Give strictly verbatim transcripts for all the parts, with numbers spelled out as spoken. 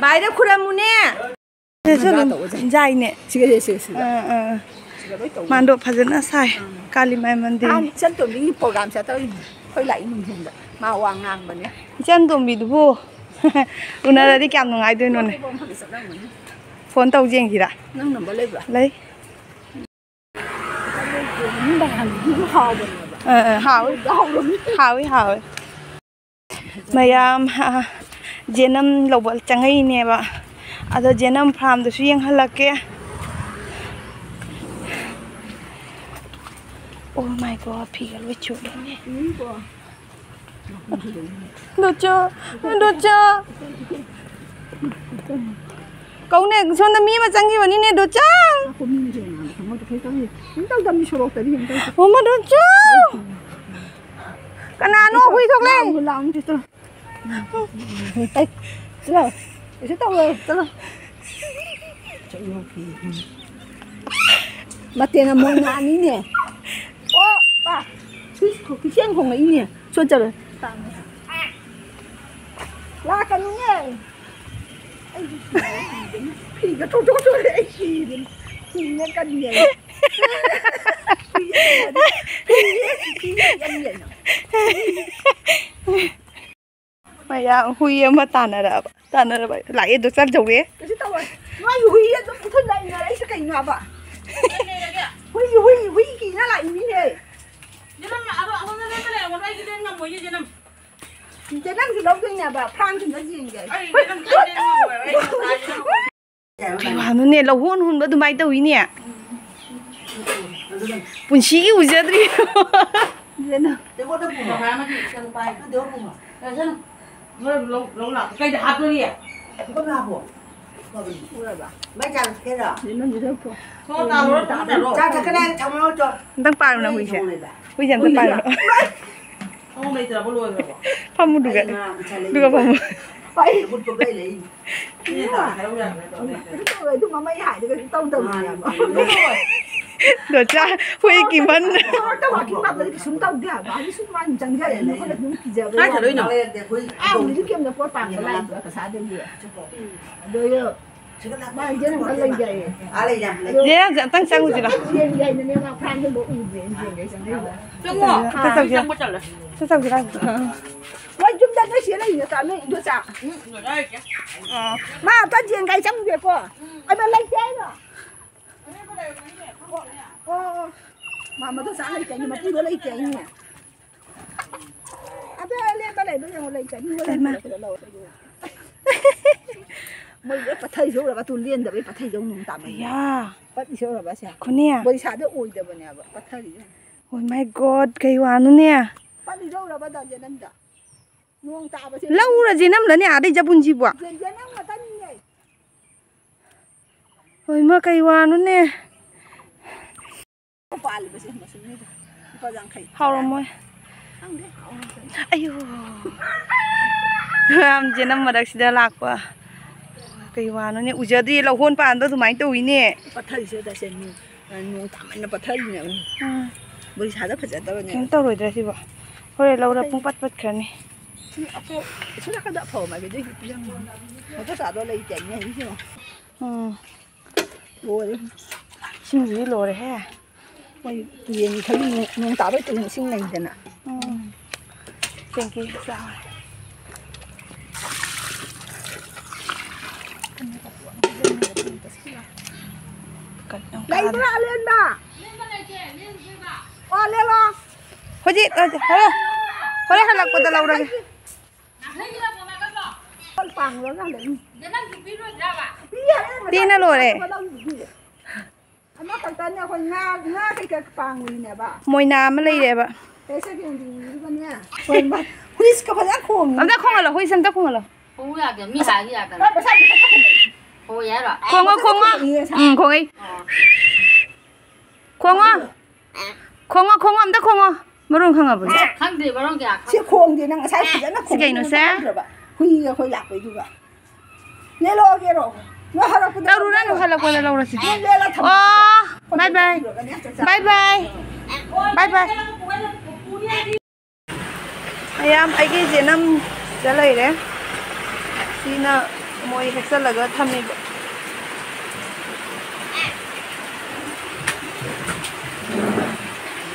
ꯚꯥꯏꯗ ꯈꯨꯔꯝꯃꯨꯅꯦ꯫ ꯁꯤꯗꯁꯨ ꯑꯗꯨꯝ ꯃꯖꯥ ꯇꯧꯕꯁꯦ꯫ ꯌꯥꯏꯅꯦ꯫ ꯁꯤꯒ ꯁꯤꯒ ꯁꯤꯒ꯫ ꯑꯥ, ꯑꯥ꯫ ꯁꯤꯒ ꯂꯣꯏ ꯇꯧꯕ꯫ ꯃꯥꯟꯗꯣꯞ ꯐꯖꯅ ꯁꯥꯏ꯫ ꯑꯥ꯫ ꯀꯥꯂꯤ ꯃꯥꯏ ꯃꯟꯗꯤꯔ꯫ ꯑꯥ, ꯏꯆꯟ ꯇꯣꯝꯕꯤꯒꯤ ꯄ꯭ꯔꯣꯒ꯭ꯔꯥꯝꯁꯦ ꯇꯧꯔꯤꯅꯦ꯫ ꯑꯩꯈꯣꯏ ꯂꯥꯛꯏ ꯅꯨꯡꯊꯤꯟꯗ꯫ ꯃꯥ ꯋꯥ ꯉꯥꯡꯕꯅꯦ꯫ ꯏꯆꯟ ꯇꯣꯝꯕꯤꯗꯨꯕꯨ ꯎꯅꯔꯗꯤ ꯀꯌꯥꯝ ꯅꯨꯡꯉꯥꯏꯗꯣꯏꯅꯣꯅꯦ꯫ ꯐꯣꯟ ꯇꯧ ꯌꯦꯡꯁꯤꯔꯥ? ꯅꯪ ꯅꯝꯕꯔ ꯂꯩꯕ꯭ꯔꯥ? ꯂꯩ꯫ ꯍꯥꯎꯕꯅꯦꯕ꯫ ꯑꯥ, ꯑꯥ, ꯍꯥꯎꯋꯤ꯫ ꯍꯥꯎꯔꯝꯅꯤ꯫ ꯍꯥꯎꯋꯤ, ꯍꯥꯎꯋꯤ꯫ ꯃꯌꯥꯝ, ꯑ, ꯖꯦꯅꯝ ꯂꯧꯕ ꯆꯪꯉꯛꯏꯅꯦꯕ꯫ ꯑꯗꯣ ꯖꯦꯅꯝ ꯐꯥꯔꯝꯗꯁꯨ ꯌꯦꯡꯍꯜꯂꯛꯀꯦ꯫ Oh my God, ꯐꯤꯒ ꯂꯣꯏ ꯆꯣꯠꯂꯦꯅꯦ꯫ ꯗꯣꯆꯥ, ꯗꯣꯆꯥ꯫ ꯀꯧꯅꯦ, ꯁꯣꯝꯗ ꯃꯤ ꯑꯃ ꯆꯪꯈꯤꯕꯅꯤꯅꯦ, ꯗꯣꯆꯥ꯫ ꯀꯩꯝ ꯇꯧꯗꯕꯅꯤ ꯁꯣꯔꯣꯛꯇꯗꯤ, ꯀꯩꯝ ꯇꯧꯗꯦ꯫ ꯃꯃꯥ, ꯗꯣꯆꯥ꯫ ꯀꯅꯥꯅꯣ ꯍꯨꯏ ꯊꯣꯛꯂꯛꯑꯦ? ꯂꯥꯎꯅꯨ, ꯂꯥꯎꯅꯨ, ꯆꯠꯂꯣ꯫ ꯑꯩ, ꯆꯠꯂꯣ꯫ ꯀꯩꯁꯨ ꯇꯧꯔꯣꯏ, ꯆꯠꯂꯣ꯫ ꯃꯇꯦꯟ ꯑꯃꯨꯛ ꯉꯥꯛꯑꯅꯤꯅꯦ꯫ ꯑꯣ, ꯄꯥ, ꯁꯤ ꯈꯨꯠꯁꯦꯝ ꯈꯣꯡꯉꯛꯏꯅꯦ꯫ ꯁꯣꯠꯆꯔꯣꯏ꯫ ꯂꯥꯛꯀꯅꯨꯅꯦ꯫ ꯑꯩꯗꯤ ꯁꯤꯔꯦ, ꯁꯤꯔꯦ꯫ ꯐꯤꯒ ꯊꯣꯛꯇꯣꯛꯇꯣꯔꯦ, ꯑꯩ ꯁꯤꯔꯦ꯫ ꯁꯤꯔꯦ ꯀꯔꯤ ꯍꯥꯏ? ꯃꯌꯥꯝ ꯍꯨꯏ ꯑꯃ ꯇꯥꯟꯅꯔꯛꯑꯕ꯫ ꯇꯥꯟꯅꯔꯕ꯫ ꯂꯥꯛꯑꯦ, ꯑꯗꯣ ꯆꯠꯖꯧꯋꯦ꯫ ꯀꯩꯁꯨ ꯇꯧꯔꯣꯏ꯫ ꯅꯣꯏ ꯍꯨꯏ ꯑꯗꯨꯝ ꯄꯨꯊꯣꯛ ꯂꯥꯛꯏꯅ ꯑꯩꯁꯦ ꯀꯩꯅꯣ ꯍꯥꯏꯕ? ꯍꯨꯏ, ꯍꯨꯏ, ꯍꯨꯏ ꯀꯤꯅ ꯂꯥꯛꯏꯅꯤꯅꯦ꯫ ꯌꯦꯅꯝ, ꯑꯗꯣ ꯑꯁꯣꯝꯗ ꯂꯦꯞꯄ ꯂꯩꯔꯝꯒꯅꯣ, ꯑꯩꯗꯤ ꯂꯦꯡ ꯉꯝꯃꯣꯏꯌꯦ, ꯌꯦꯅꯝ꯫ ꯏꯆꯦ, ꯅꯪꯁꯨ ꯂꯧꯗꯣꯏꯅꯦꯕ, ꯐ꯭ꯔꯥꯡꯁꯤꯅ ꯌꯦꯡꯒꯦ꯫ ꯑꯩ ꯌꯦꯅꯝ, ꯑꯩ ꯂꯦꯡ ꯉꯝꯃꯣꯏ, ꯑꯩ ꯉꯁꯥꯏ ꯌꯦꯅꯝ꯫ ꯀꯩ ꯋꯥꯅꯣꯅꯦ, ꯂꯧꯍꯣꯟ ꯍꯨꯟꯕ ꯑꯗꯨꯃꯥꯏꯅ ꯇꯧꯋꯤꯅꯦ꯫ ꯄꯨꯟꯁꯤꯒꯤ ꯎꯖꯗ꯭ꯔꯤ꯫ ꯌꯦꯅꯝ꯫ ꯇꯦꯡꯀꯣꯠꯇ ꯄꯨꯔꯣ꯫ ꯇꯪꯈꯥꯏ ꯑꯃꯗꯤ ꯏꯆꯥꯅꯨꯄꯥ ꯍꯥꯏ꯫ ꯅꯪ ꯇꯦꯡꯀꯣꯠ ꯄꯨꯔꯣ꯫ ꯅꯣꯏ ꯂꯧ, ꯂꯧ ꯂꯥꯛꯄ ꯀꯩꯗ ꯍꯥꯞꯇꯣꯔꯤ? ꯇꯦꯡꯀꯣꯠ ꯍꯥꯞꯄꯣ꯫ ꯎꯔꯕ? ꯃꯩ ꯆꯥ ꯊꯛꯀꯦꯔꯣ? ꯌꯦꯅꯝꯁꯨ ꯂꯧꯊꯣꯛ꯫ ꯊꯣꯡ ꯀꯥꯜꯂꯣ, ꯊꯣꯡ ꯀꯥꯜꯂꯣ꯫ ꯆꯥ ꯊꯛꯀꯅꯦ, ꯊꯝꯃꯣ ꯆꯣ꯫ ꯑꯝꯇꯪ ꯄꯥꯏꯔꯣ ꯅꯪ ꯍꯨꯏꯁꯦ꯫ ꯍꯨꯏꯁꯦ ꯑꯝꯇ ꯄꯥꯏꯔꯣ꯫ ꯊꯣꯡ ꯂꯩꯇ꯭ꯔꯕꯣ, ꯂꯣꯏꯈ꯭ꯔꯕꯣ? ꯐꯝꯃꯨꯗꯨꯒ꯫ ꯑꯩ ꯉꯔꯥꯡ ꯏꯆꯥ ꯂꯩ꯫ ꯑꯗꯨꯒ ꯐꯝꯃꯨ꯫ ꯑꯩ ꯈꯨꯠꯇꯣ ꯀꯩ ꯂꯩ? ꯏꯅꯦ ꯇꯥ ꯍꯥꯏꯔꯧ ꯌꯥꯗ꯭ꯔꯦ ꯇꯧꯔꯦ꯫ ꯀꯩꯁꯨ ꯇꯧꯔꯣꯏ, ꯑꯗꯨ ꯃꯃꯩ ꯍꯥꯏꯗꯤ ꯀꯩꯁꯨ ꯇꯧꯗꯕꯅꯦꯕ꯫ ꯃꯥꯅꯤ꯫ ꯗꯣꯆꯥ, ꯍꯨꯏ ꯀꯤꯃꯟ꯫ ꯁꯣꯔꯣꯛꯇ walking ꯂꯥꯛꯄꯗꯤ ꯀꯩꯁꯨꯝ ꯇꯧꯗꯦ ꯍꯥꯏꯕ꯫ ꯍꯥꯏꯗꯤ ꯁꯨꯝ ꯃꯥꯅ ꯆꯪꯖꯔꯦ꯫ ꯑꯩꯈꯣꯏꯅ ꯑꯗꯨꯝ ꯀꯤꯖꯕ ꯀꯥꯏ ꯆꯠꯂꯨꯏꯅꯣ? ꯑꯥ, ꯍꯧꯖꯤꯛ ꯀꯦꯝꯗ ꯄꯣꯠ ꯄꯥꯝꯕ ꯂꯥꯛꯏꯕ ꯀꯁꯥꯗꯒꯤ꯫ ꯑꯗꯣ ꯃꯥ ꯏꯆꯦꯅ ꯑꯃꯨꯛꯀ ꯂꯩꯖꯩꯌꯦ꯫ ꯌꯦ, ꯑꯝꯇꯪ ꯆꯪꯉꯨꯁꯤꯔꯣ? ꯌꯦꯟꯒꯤ ꯍꯥꯏꯅꯅꯦ ꯃꯥ ꯐ꯭ꯔꯥꯝꯗ ꯎꯗ꯭ꯔꯦ, ꯌꯦꯟꯒꯤ ꯆꯪꯖꯩꯕ꯫ ꯆꯪꯉꯣ꯫ ꯑꯝꯇ ꯆꯪꯁꯤꯔꯣ? ꯆꯪꯕ ꯆꯠꯂꯣ꯫ ꯑꯝꯇ ꯆꯪꯁꯤꯔꯣ? ꯃꯣꯏ ꯌꯨꯝꯗ ꯅꯣꯏ ꯆꯦ ꯂꯩꯔꯤꯅ ꯆꯥ, ꯅꯣꯏ ꯏꯟꯗꯣꯆꯥ꯫ ꯑꯣ꯫ ꯃꯥ ꯑꯝꯇ ꯌꯦꯟ ꯒꯥꯏ ꯆꯪꯗꯦꯀꯣ꯫ ꯑꯩꯅ ꯂꯩꯇꯦ ꯍꯥꯏꯅꯣ꯫ ꯑꯣ, ꯑꯣ꯫ ꯃꯥ ꯃꯗꯨ ꯆꯥ ꯂꯩꯇꯦ ꯍꯥꯏꯅꯤ, ꯃꯄꯨꯗꯣ ꯂꯩꯇꯦ ꯍꯥꯏꯅꯤ꯫ ꯑꯗ ꯂꯦꯞꯄ ꯂꯩꯕ ꯌꯦꯡꯉꯣ, ꯂꯩꯇꯦ꯫ ꯃꯤꯉꯣꯟꯗ ꯍꯩꯃꯥ꯫ ꯂꯩꯇꯦ, ꯂꯧꯔꯦ꯫ ꯃꯣꯏ ꯂꯣꯏ ꯄꯠꯊꯩ ꯁꯧꯔꯕ, ꯇꯨ ꯂꯦꯟꯗꯕꯩ ꯄꯠꯊꯩꯗꯧ ꯅꯣꯡ ꯇꯥꯃꯩ꯫ ꯑꯌꯥ꯫ ꯄꯠꯂꯤ ꯁꯧꯔꯕ ꯑꯁꯦ꯫ ꯈꯨꯅꯦ꯫ ꯕꯣꯔꯤꯁꯥꯗ ꯑꯣꯏꯗꯕꯅꯦꯕ, ꯄꯠꯊꯔꯤꯁꯦ꯫ Oh my God, ꯀꯩ ꯋꯥꯅꯣꯅꯦ? ꯄꯠꯂꯤ ꯁꯧꯔꯕ ꯗꯥ ꯖꯦꯅꯝꯗ꯫ ꯅꯣꯡ ꯇꯥꯕꯁꯦ ꯂꯧꯔꯁꯦ ꯅꯝꯂꯅꯦ ꯑꯥꯗꯩ ꯖꯕꯨꯟꯁꯤꯕꯣ꯫ ꯖꯦ-, ꯖꯦꯅꯝ ꯉꯥꯛꯇꯅꯤꯅꯦ꯫ ꯍꯣꯏ, ꯃꯥ ꯀꯩ ꯋꯥꯅꯣꯅꯦ? ꯄꯥꯜꯂꯤꯕꯁꯦ ꯃꯁꯤꯡꯅꯤꯗ꯫ ꯂꯨꯄꯥ ꯌꯥꯡꯈꯩ꯫ ꯍꯥꯎꯔꯝꯃꯣꯏ꯫ ꯈꯪꯗꯦ, ꯍꯥꯎꯔꯝꯃꯣꯏ꯫ ꯑꯌꯨ꯫ ꯌꯥꯝ ꯖꯦꯅꯝ ꯃꯔꯛꯁꯤꯗ ꯂꯥꯛꯄ꯫ ꯀꯩ ꯋꯥꯅꯣꯅꯦ? ꯎꯖꯗ꯭ꯔꯤ, ꯂꯧꯍꯣꯟ ꯄꯥꯟꯕ ꯑꯗꯨꯃꯥꯏꯅ ꯇꯧꯋꯤꯅꯦ꯫ ꯄꯠꯊꯔꯤꯁꯦ ꯇꯁꯦꯡꯅ ꯅꯣꯡ, ꯅꯣꯡ ꯇꯥꯃꯟꯅ ꯄꯠꯊꯔꯤꯅꯦ꯫ ꯎꯝ꯫ ꯕꯣꯔꯤꯁꯥꯗ ꯐꯖꯗꯕꯅꯦ꯫ ꯀꯩꯝ ꯇꯧꯔꯣꯏꯗ꯭ꯔꯥ ꯁꯤꯕꯣ? ꯍꯣꯔꯦꯟ ꯂꯧꯔ ꯄꯨꯡ ꯄꯠ ꯄꯠꯈ꯭ꯔꯅꯤ꯫ ꯁꯤ ꯑꯐꯧ-, ꯁꯤ ꯅꯥꯀꯟꯗ ꯑꯐꯧ ꯑꯃ ꯂꯩꯕꯗꯨ ꯄꯤꯔꯝꯃꯣ꯫ ꯃꯗꯨ ꯆꯥꯗꯣ ꯂꯩꯇꯦꯅꯦ, ꯍꯧꯖꯤꯛꯁꯨ꯫ ꯎꯝ꯫ ꯂꯣꯏꯔꯦ꯫ ꯏꯁꯤꯡꯁꯤꯗꯤ ꯂꯣꯏꯔꯦꯍꯦ꯫ ꯃꯣꯏ ꯇꯨꯔꯦꯟꯒꯤ ꯈꯔ ꯅꯣꯡ, ꯅꯣꯡ ꯇꯥꯕꯩ ꯇꯨꯔꯦꯟ ꯏꯁꯤꯡ ꯂꯩꯗꯅ꯫ ꯎꯝ꯫ ꯇꯦꯡꯀꯤ ꯆꯥꯎꯔꯦ꯫ ꯀꯟꯅ ꯂꯩꯕ꯭ꯔꯥ, ꯑꯂꯦꯟꯕ? ꯑꯣ, ꯂꯦꯜꯂꯣ꯫ ꯍꯧꯖꯤꯛ, ꯍꯧꯖꯤꯛ, ꯍꯣꯔꯦꯟ, ꯍꯣꯔꯦꯟ ꯍꯜꯂꯛꯄꯗ ꯂꯧꯔꯒꯦ꯫ ꯄꯥꯡꯂꯒ ꯂꯩ꯫ ꯄꯤꯅ ꯂꯣꯏꯔꯦ꯫ ꯑꯃꯈꯛꯇꯅꯦ ꯑꯩꯈꯣꯏ ꯉꯥ, ꯉꯥ ꯀꯩꯀꯥ ꯄꯥꯡꯉꯨꯔꯤꯅꯦꯕ꯫ ꯃꯣꯏꯅꯥ ꯑꯃ ꯂꯩꯔꯦꯕ꯫ ꯄꯩꯁꯥ ꯀꯌꯥꯝ ꯇꯤꯡꯉꯤꯗꯨꯒꯅꯦ꯫ ꯍꯣꯏ, ꯃꯥ, ꯍꯨꯏꯁꯀ ꯐꯖꯅ ꯈꯣꯡꯉꯤ꯫ ꯑꯝꯇ ꯈꯣꯡꯍꯜꯂꯣ, ꯍꯨꯏꯁꯦ ꯑꯝꯇ ꯈꯣꯡꯍꯜꯂꯣ꯫ ꯈꯣꯡꯉꯨ ꯌꯥꯗꯦ, ꯃꯤ ꯍꯥꯏꯔꯗꯤ ꯌꯥꯗꯕꯅꯦ꯫ ꯈꯣꯡꯉꯣ, ꯈꯣꯡꯉꯣ꯫ ꯎꯝ, ꯈꯣꯡꯉꯤ꯫ ꯈꯣꯡꯉꯣ꯫ ꯈꯣꯡꯉꯣ, ꯈꯣꯡꯉꯣ, ꯑꯝꯇ ꯈꯣꯡꯉꯣ꯫ ꯃꯔꯣꯟ ꯈꯪꯉꯕꯅꯦ꯫ ꯈꯪꯗꯦ, ꯃꯔꯣꯟ ꯀꯌꯥ ꯈꯪꯗꯦ꯫ ꯁꯤ ꯈꯣꯡꯗꯦ, ꯅꯪ ꯉꯁꯥꯏ ꯐꯖꯅ ꯁꯤ ꯀꯩꯅꯣ ꯈꯣꯡꯗꯦ, ꯁꯦ? ꯇꯥꯗ꯭ꯔꯕ? ꯍꯨꯏꯒ ꯑꯩꯈꯣꯏ ꯂꯥꯛꯄꯩꯗꯨꯒ꯫ ꯂꯦꯜꯂꯛꯑꯒꯦꯔꯣ? ꯅꯣꯏ ꯍꯜꯂꯛꯄꯗ ꯇꯧꯔꯨꯔꯅꯨ, ꯍꯜꯂꯛꯄꯗ ꯂꯧꯔꯁꯤ꯫ ꯅꯣꯏ ꯂꯦꯜꯂ ꯊꯝꯃꯣ꯫ ꯑꯣ꯫ Bye bye. Bye bye. Bye bye. ꯃꯌꯥꯝ, ꯑꯩꯒꯤ ꯖꯦꯅꯝꯗ ꯂꯩꯔꯦ꯫ ꯁꯤꯅ ꯃꯣꯏ ꯍꯦꯛꯆꯜꯂꯒ ꯊꯝꯃꯤꯕ꯫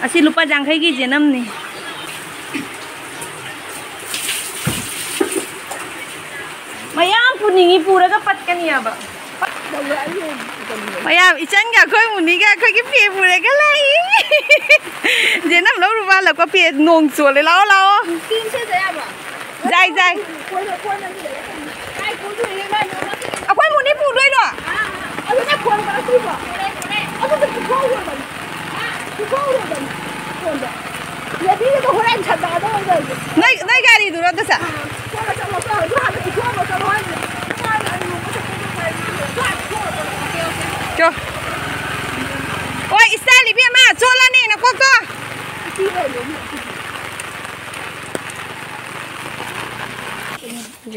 ꯑꯁꯤ ꯂꯨꯄꯥ ꯌꯥꯡꯈꯩꯒꯤ ꯖꯦꯅꯝꯅꯤ꯫ ꯃꯌꯥꯝ ꯄꯨꯅꯤꯡꯉꯤ, ꯄꯨꯔꯒ ꯄꯠꯀꯅꯤꯕ꯫ ꯃꯌꯥꯝ, ꯏꯆꯟꯒ ꯑꯩꯈꯣꯏ ꯃꯨꯅꯤꯒ ꯑꯩꯈꯣꯏꯒꯤ ꯄꯦ ꯄꯨꯔꯒ ꯂꯥꯛꯏ꯫ ꯖꯦꯅꯝ ꯂꯧꯔꯨꯕ ꯍꯜꯂꯛꯄ ꯄꯦ ꯅꯣꯡ ꯆꯣꯠꯂꯦ꯫ ꯂꯥꯛꯑꯣ, ꯂꯥꯛꯑꯣ꯫ ꯌꯥꯏ, ꯌꯥꯏ꯫ ꯑꯩꯈꯣꯏ ꯃꯨꯅꯤ ꯄꯨꯗꯣꯏꯔꯣ? ꯅꯣꯏ, ꯅꯣꯏ ꯒꯥꯔꯤꯗꯨꯔꯣ, ꯑꯗꯨꯁꯦ? ꯆꯣ꯫ ꯍꯣꯏ, ꯏꯁꯇꯥꯏꯜ ꯏꯕꯦꯝꯃ, ꯆꯣꯠꯂꯅꯤ ꯅꯀꯣꯛꯇꯣ꯫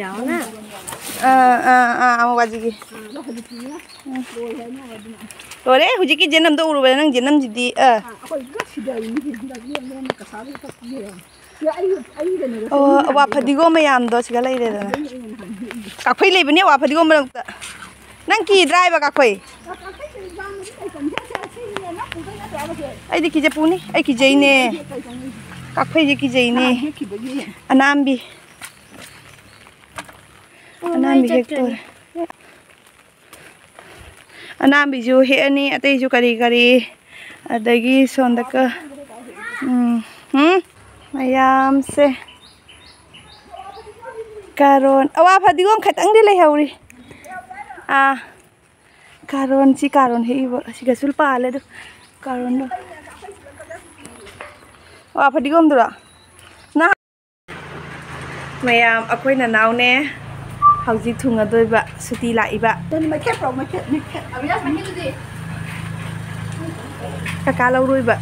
ꯌꯥꯎꯅ꯫ ꯑꯥ, ꯑꯥ, ꯑꯥ, ꯑꯃꯨꯛ ꯋꯥꯖꯤꯒꯤ꯫ ꯂꯣꯏꯔꯦ, ꯍꯧꯖꯤꯛꯀꯤ ꯖꯦꯅꯝꯗꯣ ꯎꯔꯨꯕꯗ ꯅꯪ ꯖꯦꯅꯝꯁꯤꯗꯤ, ꯑ꯫ ꯑꯣ, ꯑꯋꯥ ꯐꯗꯤꯒꯣꯝ ꯃꯌꯥꯝꯗꯣ ꯁꯤꯗ ꯂꯩꯔꯦꯗꯅ꯫ ꯀꯥꯐꯩ ꯂꯩꯕꯅꯦ ꯑꯋꯥ ꯐꯗꯤꯒꯣꯝ ꯃꯔꯛꯇ꯫ ꯅꯪ ꯀꯤꯗ꯭ꯔꯥ ꯍꯥꯏꯕ ꯀꯥꯐꯩ? ꯑꯩꯗꯤ ꯀꯤꯖꯩ ꯄꯨꯅꯤ, ꯑꯩ ꯀꯤꯖꯩꯅꯦ꯫ ꯀꯥꯐꯩꯁꯦ ꯀꯤꯖꯩꯅꯦ꯫ ꯑꯅꯥꯝꯕꯤ꯫ ꯑꯅꯥꯝꯕꯤ ꯍꯦꯛꯇꯣꯔꯦ꯫ ꯑꯅꯥꯝꯕꯤꯁꯨ ꯍꯦꯛꯑꯅꯤ, ꯑꯇꯩꯁꯨ ꯀꯔꯤ ꯀꯔꯤ, ꯑꯗꯒꯤ ꯁꯣꯝꯗꯀ, ꯎꯝ, ꯎꯝ, ꯃꯌꯥꯝꯁꯦ꯫ ꯀꯥꯔꯣꯟ, ꯑꯋꯥ ꯐꯗꯤꯒꯣꯝ ꯈꯇꯪꯗꯤ ꯂꯩꯍꯧꯔꯤ꯫ ꯑꯥ, ꯀꯥꯔꯣꯟ, ꯁꯤ ꯀꯥꯔꯣꯟ ꯍꯦꯛꯏꯕ, ꯑꯁꯤꯒꯁꯨ ꯄꯥꯜꯂꯦ ꯑꯗꯨ ꯀꯥꯔꯣꯟꯗꯣ꯫ ꯑꯋꯥ ꯐꯗꯤꯒꯣꯝꯗꯨꯔꯣ? ꯅꯍꯥꯟ ꯃꯌꯥꯝ, ꯑꯩꯈꯣꯏ ꯅꯅꯥꯎꯅꯦ ꯍꯧꯖꯤꯛ ꯊꯨꯡꯉꯗꯣꯏꯕ, ꯁꯨꯇꯤ ꯂꯥꯛꯏꯕ꯫ ꯀꯀꯥ ꯂꯧꯔꯣꯏꯕ꯫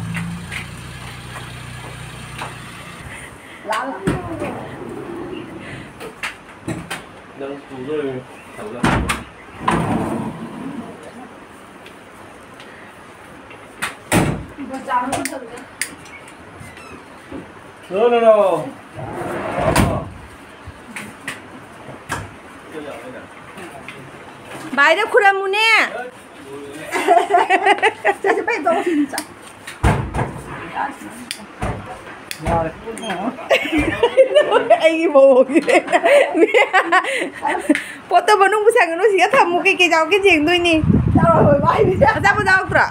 ꯅꯪ ꯄꯨꯗꯣꯏꯅꯦ꯫ No, no, no. ꯚꯥꯏꯗ ꯈꯨꯔꯝꯃꯨꯅꯦ꯫ ꯑꯩꯒꯤ ꯃꯑꯣꯡꯁꯦ꯫ ꯄꯣꯠꯇꯣ ꯃꯅꯨꯡ ꯄꯨꯁꯟꯒꯅꯨ, ꯁꯤꯗ ꯊꯝꯃꯨ, ꯀꯩꯀꯩ ꯌꯥꯎꯒꯦ ꯌꯦꯡꯗꯣꯏꯅꯤ꯫ ꯌꯥꯎꯔꯣꯏ, ꯚꯥꯏ꯫ ꯑꯆꯥꯄꯣꯠ ꯌꯥꯎꯔꯛꯇ꯭ꯔꯣ?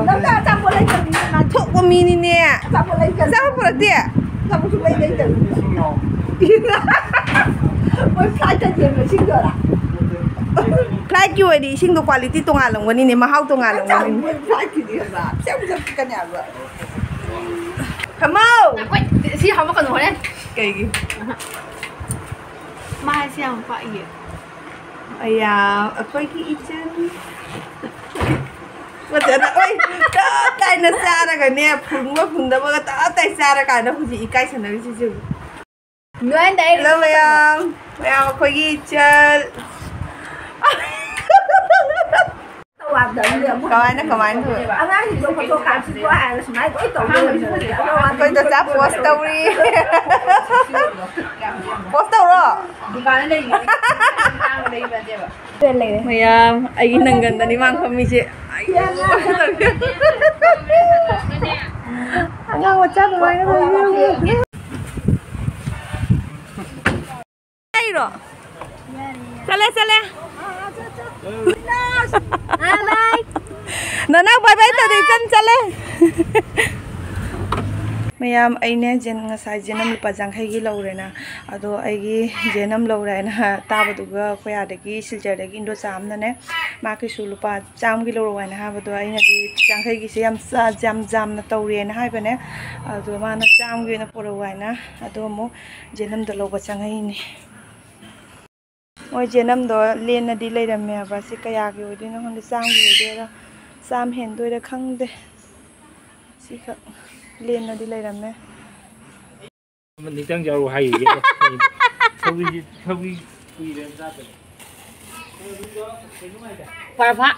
ꯅꯪꯅ ꯑꯆꯥꯄꯣꯠ ꯂꯩꯇꯕꯅꯤꯅ ꯅꯪ ꯊꯣꯛꯄ ꯃꯤꯅꯤꯅꯦ꯫ ꯑꯆꯥꯄꯣꯠ ꯂꯩꯇꯕꯅꯤ꯫ ꯑꯆꯥꯄꯣꯠ ꯄꯨꯔꯛꯇꯦ? ꯑꯆꯥꯄꯣꯠꯁꯨ ꯂꯩ ꯂꯩꯇꯕꯅꯤ꯫ ꯃꯣꯏ flight ꯇ ꯌꯦꯡꯕ ꯁꯤꯡꯗꯣꯔꯥ? Flight ꯀꯤ ꯑꯣꯏꯔꯗꯤ ꯏꯁꯤꯡꯗꯣ quality ꯇꯣꯉꯥꯜꯂꯝꯒꯅꯤꯅꯦ, ꯃꯍꯥꯎ ꯇꯣꯉꯥꯜꯂꯝꯒꯅꯤ꯫ ꯃꯣꯏ flight ꯀꯤꯗꯤ ꯍꯥꯏꯕ, ꯄꯤꯁꯛ ꯄꯤꯁꯛ ꯄꯤꯛꯀꯅꯤ ꯍꯥꯏꯕ꯫ ꯊꯝꯃꯣ! ꯑꯩꯈꯣꯏ ꯁꯤ ꯍꯥꯞꯄꯛꯀꯅꯨ ꯍꯣꯔꯦꯟ꯫ ꯀꯩꯒꯤ? ꯃꯥꯏꯁꯦ ꯌꯥꯝ ꯄꯥꯛꯏꯌꯦ꯫ ꯑꯌꯥ, ꯑꯩꯈꯣꯏꯒꯤ ꯏꯆꯟ꯫ ꯐꯖꯅ, ꯑꯣꯏ, ꯇꯞ ꯇꯥꯏꯅ ꯆꯥꯔꯒꯅꯦ, ꯐꯨꯟꯕ ꯐꯨꯟꯗꯕꯒ ꯇꯞ ꯇꯥꯏ ꯆꯥꯔꯀꯥꯟꯗ ꯍꯧꯖꯤꯛ ꯏꯀꯥꯏꯁꯟꯅꯔꯤꯁꯤꯁꯨ꯫ ꯅꯣꯏ direct hello ꯃꯌꯥꯝ, ꯃꯌꯥꯝ ꯑꯩꯈꯣꯏꯒꯤ ꯏꯆꯟ꯫ ꯀꯃꯥꯏꯅ, ꯀꯃꯥꯏꯅ ꯇꯧꯋꯦ? ꯑꯉꯥꯡꯁꯤꯡꯗꯣ photo ꯀꯥꯞꯁꯤꯀꯣ ꯍꯥꯏꯔꯒ ꯁꯨꯃꯥꯏꯅ ꯂꯣꯏ ꯇꯧ ꯂꯩꯔꯝꯗꯅ꯫ ꯑꯩꯈꯣꯏ ꯆꯥꯆꯥ post ꯇꯧꯔꯤ꯫ Post ꯇꯧꯔꯣ꯫ ꯃꯌꯥꯝ, ꯑꯩꯒꯤ ꯅꯪꯒꯟꯗꯅꯤ ꯃꯥꯡ ꯐꯝꯃꯤꯁꯦ꯫ ꯑꯉꯥꯡ ꯃꯆꯥ ꯑꯗꯨꯃꯥꯏꯅ ꯂꯩꯕꯤꯔꯝꯃꯦ꯫ ꯂꯩꯔꯣ? ꯆꯠꯂꯦ, ꯆꯠꯂꯦ꯫ ꯅꯅꯥꯎ bye bye ꯇꯧꯗꯦ, ꯏꯆꯟ ꯆꯠꯂꯦ꯫ ꯃꯌꯥꯝ, ꯑꯩꯅꯦ ꯖꯦꯟ-, ꯉꯁꯥꯏ ꯖꯦꯅꯝ ꯂꯨꯄꯥ ꯌꯥꯡꯈꯩꯒꯤ ꯂꯧꯔꯦꯅ꯫ ꯑꯗꯣ ꯑꯩꯒꯤ ꯖꯦꯅꯝ ꯂꯧꯔꯦ ꯍꯥꯏꯅ ꯇꯥꯕꯗꯨꯒ ꯑꯩꯈꯣꯏ ꯑꯥꯗꯒꯤ ꯁꯤꯜꯆꯔꯗꯒꯤ ꯏꯟꯗꯣꯆꯥ ꯑꯃꯅꯅꯦ, ꯃꯥ ꯀꯩꯁꯨ ꯂꯨꯄꯥ ꯆꯥꯝꯃꯒꯤ ꯂꯧꯔꯛꯑꯣ ꯍꯥꯏꯅ ꯍꯥꯏꯕꯗꯣ ꯑꯩꯅꯗꯤ ꯌꯥꯡꯈꯩꯒꯤꯁꯦ ꯌꯥꯝ ꯆꯥ-, ꯌꯥꯝ ꯌꯥꯝꯅ ꯇꯧꯔꯦꯅ ꯍꯥꯏꯕꯅꯦ꯫ ꯑꯗꯣ ꯃꯥꯅ ꯆꯥꯝꯃꯒꯤ ꯑꯣꯏꯅ ꯄꯨꯔꯛꯑꯣ ꯍꯥꯏꯅ꯫ ꯑꯗꯣ ꯑꯃꯨꯛ ꯖꯦꯅꯝꯗ ꯂꯧꯕ ꯆꯪꯉꯛꯏꯅꯦ꯫ ꯃꯣꯏ ꯖꯦꯅꯝꯗꯣ ꯂꯦꯟꯅꯗꯤ ꯂꯩꯔꯝꯃꯦꯕ꯫ ꯁꯤ ꯀꯌꯥꯒꯤ ꯑꯣꯏꯗꯣꯏꯅꯣ ꯈꯪꯗꯦ, ꯆꯥꯝꯃꯒꯤ ꯑꯣꯏꯗꯣꯏꯔꯥ, ꯆꯥꯝꯃ ꯍꯦꯟꯗꯣꯏꯔꯥ ꯈꯪꯗꯦ꯫ ꯁꯤꯈꯛ ꯂꯦꯟꯅꯗꯤ ꯂꯩꯔꯝꯃꯦ꯫ ꯑꯃꯅꯤꯇꯪ ꯌꯥꯎꯔꯛꯑꯣ ꯍꯥꯏꯔꯤꯌꯦ꯫ ꯁꯧꯒ꯭ꯔꯤꯁꯤ, ꯁꯧꯒ꯭ꯔꯤ ꯀꯨꯏꯔꯦ ꯆꯥꯗꯕ꯫ ꯄꯔꯥꯐꯥ꯫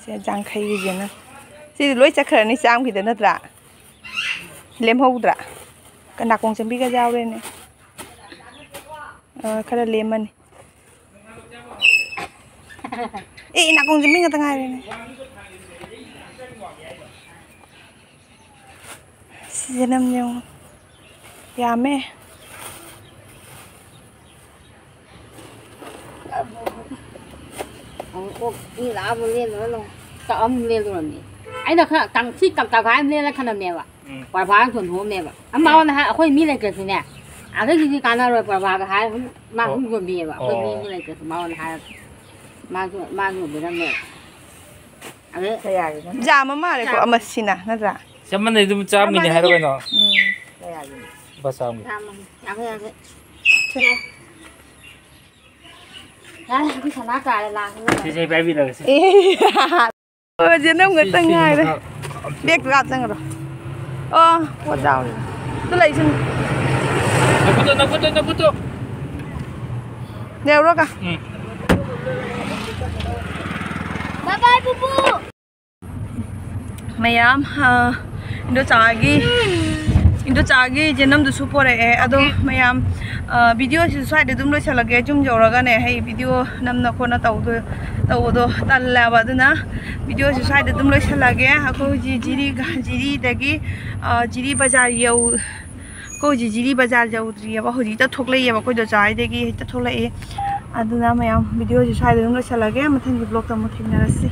ꯁꯦ, ꯌꯥꯡꯈꯩꯒꯤꯁꯤꯅ꯫ ꯁꯤꯗꯤ ꯂꯣꯏ ꯆꯠꯈ꯭ꯔꯅꯤ, ꯆꯥꯝꯒꯤꯗ ꯅꯠꯇ꯭ꯔꯥ? ꯂꯦꯝꯍꯧꯗ꯭ꯔꯥ? ꯀ-, ꯅꯥꯀꯣꯡ ꯆꯟꯕꯤꯒ ꯌꯥꯎꯔꯦꯅꯦ꯫ ꯑ, ꯈꯔ ꯂꯦꯝꯃꯅꯤ꯫ ꯑꯦ, ꯅꯥꯀꯣꯡ ꯆꯟꯕꯤ ꯉꯥꯛꯇ ꯉꯥꯏꯔꯦꯅꯦ꯫ ꯁꯤꯖꯟ ꯑꯃ ꯌꯦꯡꯉꯣ꯫ ꯌꯥꯝꯃꯦ꯫ ꯑꯃꯨꯛ ꯀꯣꯛ ꯃꯤ ꯂꯥꯛꯑ ꯑꯃꯨꯛ ꯂꯦꯜꯂꯨꯔ ꯂꯧ-, ꯀꯛꯑ ꯑꯃꯨꯛ ꯂꯦꯜꯂꯨꯔꯝꯅꯤ꯫ ꯑꯩꯅ ꯈꯔ ꯇꯪ-, ꯁꯤ ꯇꯪ-, ꯇꯪꯈꯥꯏ ꯑꯃ ꯂꯦꯜꯂ ꯊꯅꯝꯃꯦꯕ꯫ ꯎꯝ꯫ ꯄ꯭ꯔꯚꯥꯒ ꯌꯣꯟꯊꯣꯛꯑꯝꯃꯦꯕ꯫ ꯑꯃ ꯃꯉꯣꯟꯗ ꯍꯥꯏ, ꯑꯩꯈꯣꯏ ꯃꯤ ꯂꯩꯇ꯭ꯔꯁꯨꯅꯦ, ꯑꯗꯒꯤꯗꯤ ꯀꯥꯟꯅꯔꯣꯏ ꯄ꯭ꯔꯚꯥꯒ ꯍꯥꯏ, ꯃꯥ ꯑꯣ꯫ ꯑꯗꯨꯝ ꯌꯣꯟꯕꯤꯌꯦꯕ꯫ ꯑꯩꯈꯣꯏ ꯃꯤ ꯑꯣ꯫ ꯑꯃ ꯂꯩꯇ꯭ꯔꯁꯨ ꯃꯉꯣꯟꯗ ꯍꯥꯏꯔꯒ ꯃꯥꯁꯨ, ꯃꯥꯁꯨ ꯌꯣꯟꯕꯤꯔꯝꯃꯦꯕ꯫ ꯑꯗꯩ ꯌꯥꯝꯃ ꯃꯥꯜꯂꯦꯀꯣ, ꯑꯃꯁꯤꯅ, ꯅꯠꯇ꯭ꯔꯥ? ꯆꯞ ꯃꯥꯟꯅꯩ, ꯑꯗꯨꯝ ꯆꯥꯝꯃꯤꯅꯦ ꯍꯥꯏꯔꯣ ꯀꯩꯅꯣ? ꯎꯝ꯫ ꯂꯨꯄꯥ ꯆꯥꯝꯃꯒꯤ꯫ ꯆꯥꯝꯃꯒꯤ꯫ ꯌꯥꯡꯈꯩ, ꯌꯥꯡꯈꯩ꯫ ꯁꯦ꯫ ꯌꯥꯔꯦ, ꯑꯩꯈꯣꯏ ꯁꯅꯥ ꯀꯥꯔꯦ, ꯂꯥꯛꯑꯦ꯫ ꯁꯤꯁꯦ ꯑꯩ ꯄꯥꯏꯕꯤꯔꯒꯦ, ꯁꯦ꯫ ꯑꯦ꯫ ꯑꯣ, ꯖꯦꯅꯝ ꯈꯛꯇ ꯁꯤ, ꯁꯤ ꯉꯥꯏꯔꯦ꯫ ꯃꯈꯥ꯫ ꯕꯦꯛꯇꯨ ꯍꯥꯞꯆꯟꯈ꯭ꯔꯣ꯫ ꯑꯣ, ꯄꯣꯠ ꯌꯥꯎꯔꯤ꯫ ꯑꯗꯨ ꯂꯩꯁꯤꯅꯤ꯫ ꯅꯈꯨꯠꯇꯣ, ꯅꯈꯨꯠꯇꯣ, ꯅꯈꯨꯠꯇꯣ꯫ ꯌꯧꯔꯒ꯫ ꯎꯝ꯫ ꯕꯥꯏ ꯕꯥꯏ, ꯄꯨꯄꯨ꯫ ꯃꯌꯥꯝ, ꯑ, ꯏꯟꯗꯣꯆꯥꯒꯤ, ꯏꯟꯗꯣꯆꯥꯒꯤ ꯖꯦꯅꯝꯗꯨꯁꯨ ꯄꯣꯔꯛꯑꯦ꯫ ꯑꯗꯣ ꯑꯣꯀꯦ꯫ ꯃꯌꯥꯝ, ꯑ, ꯚꯤꯗꯤꯑꯣꯁꯤꯁꯨ ꯁ꯭ꯋꯥꯏꯗ ꯑꯗꯨꯝ ꯂꯣꯏꯁꯤꯜꯂꯒꯦ꯫ ꯌꯨꯝ ꯌꯧꯔꯒꯅꯦ ꯑꯩ ꯚꯤꯗꯤꯑꯣ ꯅꯝꯅ ꯈꯣꯠꯅ ꯇꯧꯗꯣ-, ꯇꯧꯕꯗꯣ ꯇꯜꯂꯦꯕ꯫ ꯑꯗꯨꯅ ꯚꯤꯗꯤꯑꯣꯁꯤ ꯁ꯭ꯋꯥꯏꯗ ꯑꯗꯨꯝ ꯂꯣꯏꯁꯤꯜꯂꯒꯦ꯫ ꯑꯩꯈꯣꯏ ꯍꯧꯖꯤꯛ ꯖꯤꯔꯤ, ꯖꯤꯔꯤꯗꯒꯤ, ꯑ, ꯖꯤꯔꯤ ꯕꯖꯥꯔ ꯌꯧ-, ꯑꯩꯈꯣꯏ ꯍꯧꯖꯤꯛ ꯖꯤꯔꯤ ꯕꯖꯥꯔ ꯌꯧꯗ꯭ꯔꯤꯑꯕ꯫ ꯍꯧꯖꯤꯛꯇ ꯊꯣꯛꯂꯛꯏꯑꯕ꯫ ꯑꯩꯈꯣꯏ ꯗꯣꯆꯥ ꯍꯣꯏꯗꯒꯤ ꯍꯦꯛꯇ ꯊꯣꯛꯂꯛꯏ꯫ ꯑꯗꯨꯅ ꯃꯌꯥꯝ ꯚꯤꯗꯤꯑꯣꯁꯤ ꯁ꯭ꯋꯥꯏꯗ ꯑꯗꯨꯝ ꯂꯣꯏꯁꯤꯜꯂꯒꯦ꯫ ꯃꯊꯪꯒꯤ ꯕ꯭ꯂꯣꯛꯇ ꯑꯃꯨꯛ ꯊꯦꯡꯅꯔꯁꯤ꯫